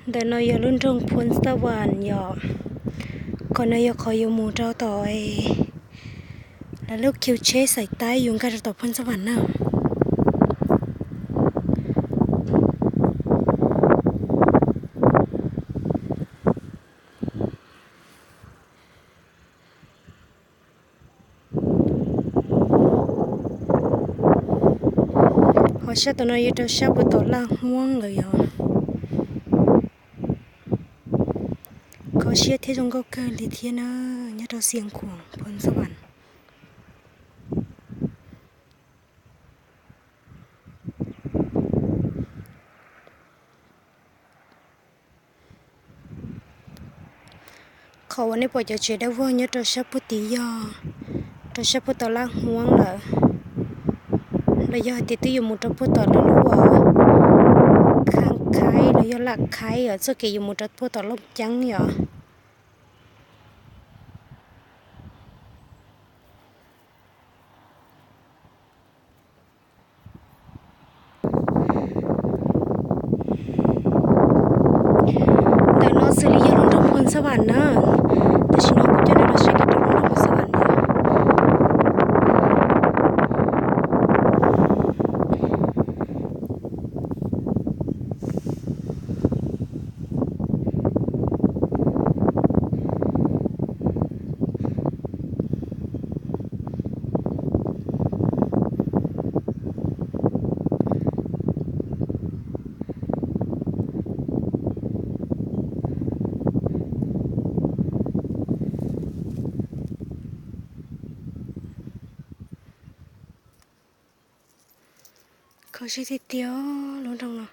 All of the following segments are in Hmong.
Ntawm no yog lub nroog Phoo Xab Vam yom. Qhov no yog qhov yuav mus rau tom lawv lub khiv tsheb xais taib yuav nkag rau tom Phoo Xab Vam na. Ho sab tom no yuav rau sab puag tom Laj Huab lawm yom. Kho siab thiab zoo nkauj kawg li thiab na, nyob rau Xiav Khuam, Phoo Xab Vam. Qhov uas nej pom cov tsev dawb vog nyob rau sab puag tid yog rau sab puag tom Laj Huab lawm, los yog hais tias twb yuav mus rau puag tom lawv lub uas Khab Khaib los yog Laj Khaib os, txoj kev yuav mus rau puag tom Looj Ceeb yom. Ntawm no xws li yog lub nroog Phoo Xab Vam na, tam sim no kuv coj nej los saib kiag rau lub nroog Phoo Xab Vam na. Kho siab tiag tiag lub nroog no.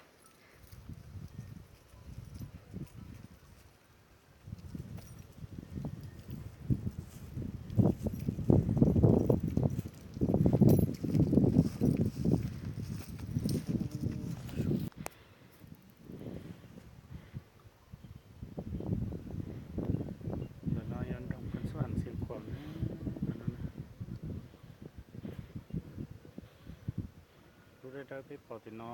Ntawm no yog nroog Phoo Xab Vam Xiav Khuam. Lub dawb dawb peb pom tim no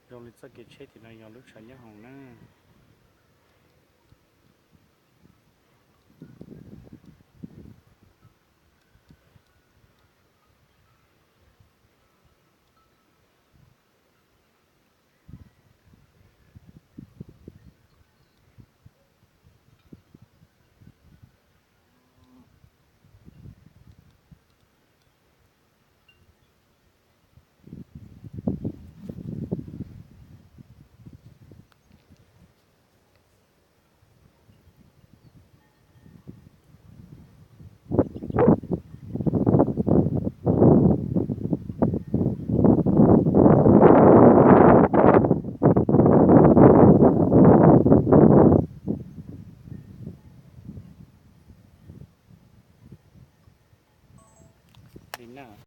zoo li txoj kev tsheb tim no yog lub tshav nyob hoom na.